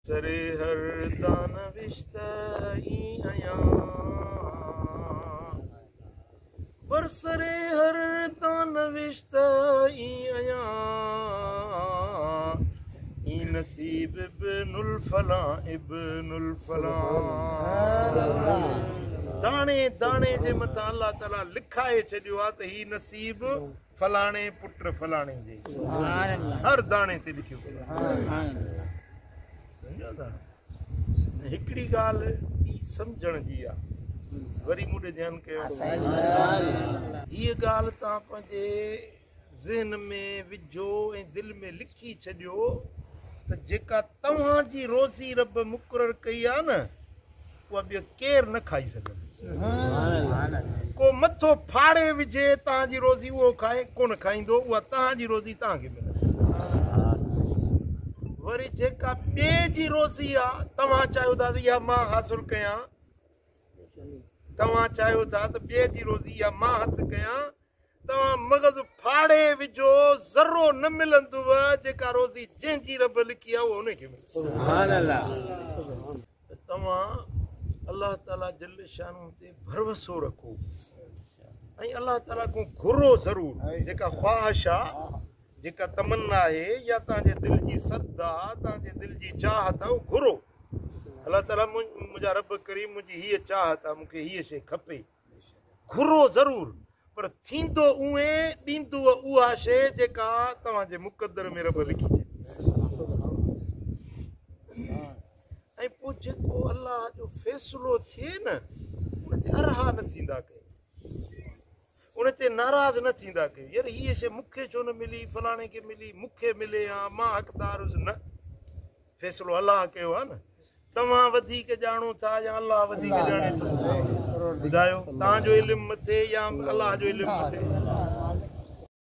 سر هر دانوشته ای عيان بر سر هر دانوشته ای عيان ای نصيب ابن الفلان ابن الفلان داڻي داڻي جي مٿان الله تعالي لکائي ڇڏيو آ ته هي نصيب فلاڻي پٽ فلاڻي جي. هر داڻي تي لکيو پيو آهي. سمجهو ٿا؟ هڪڙي ڳالهه ٻي سمجهڻ جي آ. وري مون ڏي ڌيان ڪيو. هيء ڳالهه توهان پنهنجي ذهن ۾ وجهو ۽ دل ۾ لکي ڇڏيو ته جيڪا توهان جي روزي رب مقرر ڪئي آ نه اها ٻيو ڪير نه کائي سگهندو. ڪو مٿو ڦاڙي وجهي توهان جي روزي اهو کائي ڪونه کائيندو، اها توهان جي روزي توهان کي ملندي. وري جيڪا ٻئي جي روزي آ توهان چاهيو ٿا ته اها مان حاصل ڪيان، توهان چاهيو ٿا ته ٻئي جي روزي اها مان هٿ ڪيان، توهان مغز ڦاڙي وجهو ذرو نه ملندو جيڪا روزي جنهن جي رب لکي آهي اهو ان کي ملندي. سبحان الله. ته توهان الله تعالي جل شانه تي ڀروسو رکو ۽ الله تعالي کان گهرو ضرور جيڪا خواهش آ جيڪا تمنا آهي يا توهان جي دل جي سڌ آ توهان جي دل جي چاهت آ اهو گهرو الله تعالي منهنجا رب ڪريم منهنجي هيء چاهت آ مون کي هيء شيء کپي گهرو ضرور پر ٿيندو اونئين، ڏيندو اها شيء جيڪا توهان جي مقدر ۾ رب لکي ڇڏي آهي. ۽ پوء جيڪو الله جو فيصلو ٿئي نه ان تي ارها نه ٿيندا ڪيو، ان تي ناراض نه ٿيندا ڪيو، يار هيء شيء مون کي ڇو نه ملي، فلاڻي کي ملي، مون کي ملي ها، مان حقدار هيس، نه، فيصلو الله ڪيو آهي نه، توهان وڌيڪ ڄاڻو ٿا يا الله وڌيڪ ڄاڻي ٿو؟ ٻڌايو، توهان جو علم مٿي يا الله جو علم مٿي؟